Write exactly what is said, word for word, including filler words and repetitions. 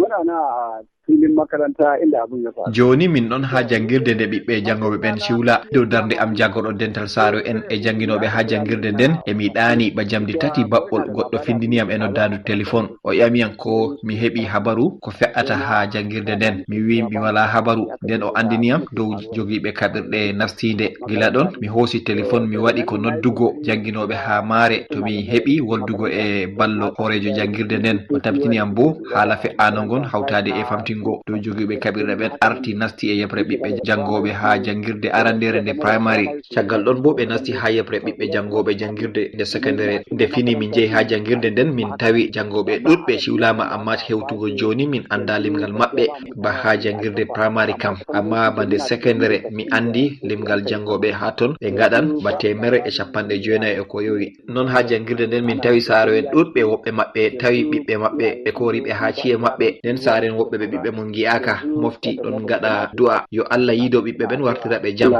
Ana filin makaranta inda abin ya faru. Jooni min ɗon haa janngirde nde ɓiɓɓe janngooɓe ɓen ciwla. Dow darnde am jaggoɗo dental saaro en e jannginooɓe haa janngirde nden, e mi ɗaani ba jamdi tati baɓɓol, goɗɗo findini am e noddaandu telefon. O ƴami am ko mi heɓi habaru ko fe'ata haa janngirde nden. Mi wi'i mi walaa habaru. Nden o anndini am dow jogiiɓe kaɓirɗe nastiinde. Gila ɗon mi hoosi telefon, mi waɗi ko noddugo jannginooɓe haa maare to mi heɓi woldugo e ballo hooreejo janngirde nden. O tabitini am boo haala fe'aano ngon hawtaade e famtingo dow jogiiɓe kaɓirɗe ɓen arti nasti e yeɓre ɓiɓɓe janngooɓe haa janngirde arandeere nde primary. Caggal ɗon boo ɓe nasti haa yeɓre ɓiɓɓe janngooɓe janngirde nde sekondere. Nde fini min njehi haa janngirde nden, min tawi janngooɓe ɗuuɗɓe ciwlaama, ammaa hewtugo jooni min anndaa limgal maɓɓe ba haa janngirde primary kam. Ammaa ba nde sekondere mi anndi limgal janngooɓe haa ton ɓe ngaɗan ba teemerre e cappanɗe jeenayi e ko yowi. Non haa janngirde nden min tawi saaro'en ɗuuɗɓe, woɓɓe maɓɓe tawi ɓiɓɓe maɓɓe ɓe kooriiɓe haa ci'e maɓɓe. Nden saaro'en woɓɓe ɓe ɓiɓɓe mum ngi'aaka mofti ɗon ngaɗa du'a yo Allah yiido ɓiɓɓe ɓen wartira ɓe jam.